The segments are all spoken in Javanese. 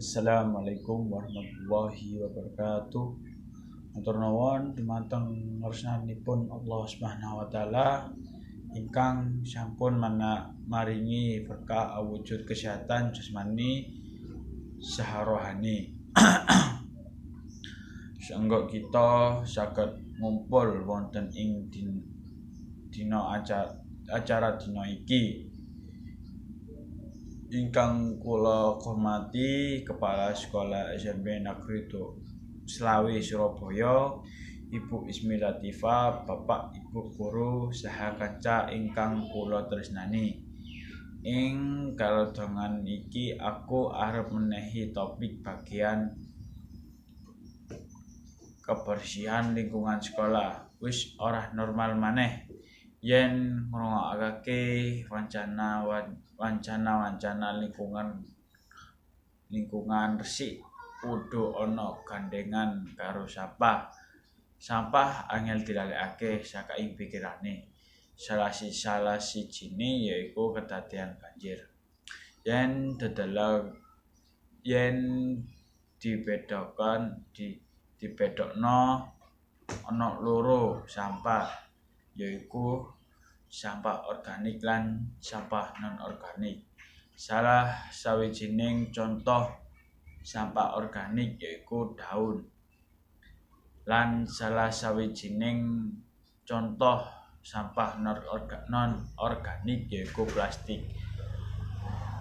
Assalamualaikum warahmatullahi wabarakatuh. Matur nuwun dumateng ngersanipun Allah Subhanahu wa taala ingkang sampun maringi berkah awujud kesehatan jasmani saha rohani. Sangga kita saged ngumpul wonten ing dina acara dina iki. Ingkang kula hormati Kepala Sekolah SMP Negeri Slawi Surabaya, Ibu Ismi Latifa, Bapak Ibu guru saha kanca ingkang kula tresnani. Ing kalodhangan iki aku arep menehi topik bagian kebersihan lingkungan sekolah. Wis ora normal maneh yen ngrungokake wancana-wancana lingkungan resik kudu ana gandengan karo sampah. Sampah angel dilalekake saka ing pikirane. Salah sijine yaiku kedadean banjir. Yen dedelok yen dibedakno ana loro sampah, yaiku sampah organik lan sampah non organik. Salah sawijining contoh sampah organik yaiku daun. Lan salah sawijining contoh sampah non organik yaiku plastik.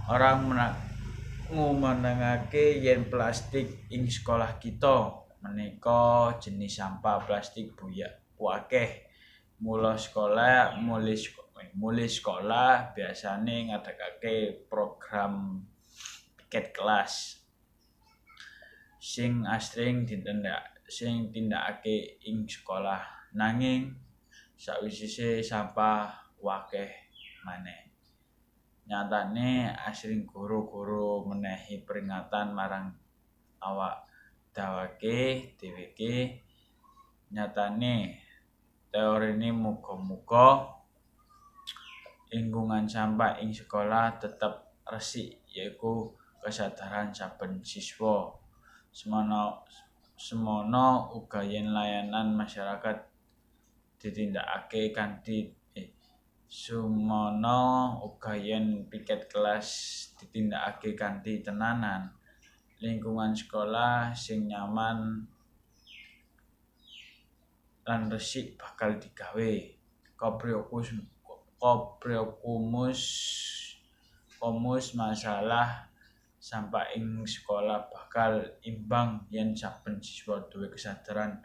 Ora ngumenengake yen plastik ing sekolah kita menika jenis sampah plastik akeh. Mula sekolah biasane ngadegake program piket kelas sing asring ditindakake ing sekolah, nanging sawise sampah akeh maneh. Nyatane asring guru-guru menehi peringatan marang awak dheweke. Nyatane teorine muga-muga lingkungan sampah ing sekolah tetep resik yaiku kesadaran saben siswa. Semono uga yen layanan masyarakat ditindakake kanthi sumono uga yen piket kelas ditindakake kanthi tenanan. Lingkungan sekolah sing nyaman lan resik bakal digawe. Komus masalah sampah ing sekolah bakal imbang yen saben siswa duwe kesadaran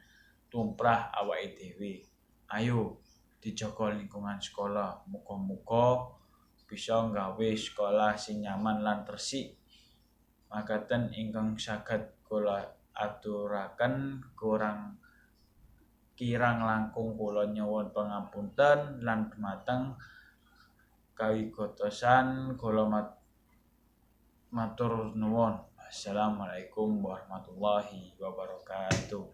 tumrap awake dhewe. Ayo dijaga lingkungan sekolah, muga-muga bisa nggawe sekolah sing nyaman lan resik. Makaten ingkang saged kula aturaken, kirang langkung kula nyuwun pangapunten lan dumateng kawigatosan kula matur nuwun. Wassalamualaikum warahmatullahi wabarakatuh.